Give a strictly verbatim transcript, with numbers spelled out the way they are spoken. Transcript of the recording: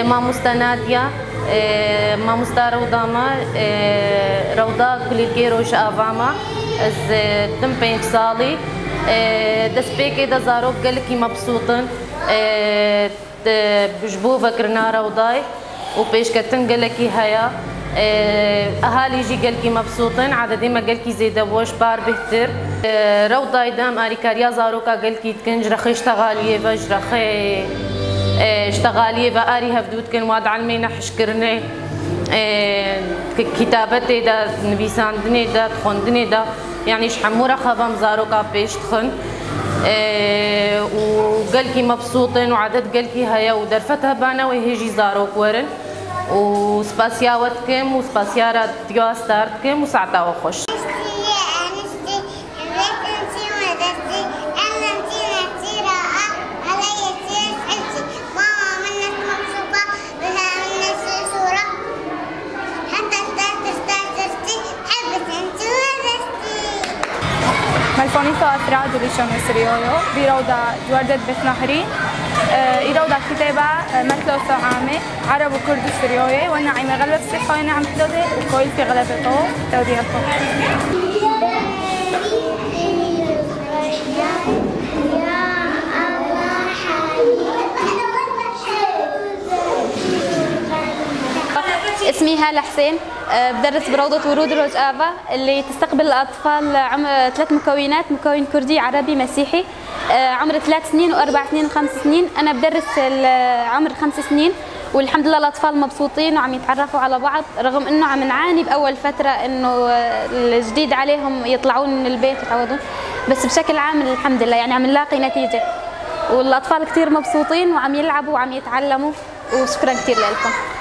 Mamoste Nadia, e, mamosta Rewda me, e, Rewda kulîlkê Rojava me. Ez, e, tim pênc salî. E, destpêkê de zarok gelekî mebsût in. E, Di, ji bo vekirina Rewdayê û pêşketin gelekî heye. Ehalî jî gelkî mebsût in, ededê me gelkî zêde bû, ji par bêhtir. Rewdayê de em arîkariya zaroka gelkî dikin, ji rexê ştexaliyê ve, ji rexê, e, ştexaliyê ve arî hevdû dikin, wa di ilmê nehişkirinê, e, ki-, kitabetê de, nivîsandinê de, di xwendinê de. Yanî ji hemû re xevam zaroka pêş dixin. Û gelkî mebsût in û edet gelkî heye û derfet hebane wê hêjî zarok werin. Û spasiya we dikim û spasiya radyoya Star dikim û saeta we xweş. Melfonî Safra Dulîşo Misriyoyo, bî rewda cuwarde dibêt nahrî. Îro da kitêba Metlo Soamê, Ereb û Kurd û Siriyoyê, we naîme xelbe fisihoyê neam hidodê û koyil fî xelebe to, tewdî xo. اسمي هالة حسين، أه، بدرس بروضة ورود روجافا اللي تستقبل الأطفال عمر ثلاث مكونات، مكون كردي، عربي، مسيحي، أه، عمر ثلاث سنين وأربع سنين وخمس سنين. أنا بدرس ال-، عمر خمس سنين، والحمد لله الأطفال مبسوطين وعم يتعرفوا على بعض، رغم إنه عم نعاني بأول فترة إنه، أه، الجديد عليهم يطلعون من البيت ويتعودون، بس بشكل عام الحمد لله يعني عم نلاقي نتيجة، والأطفال كتير مبسوطين وعم يلعبوا وعم يتعلموا. وشكرًا كتير لكم.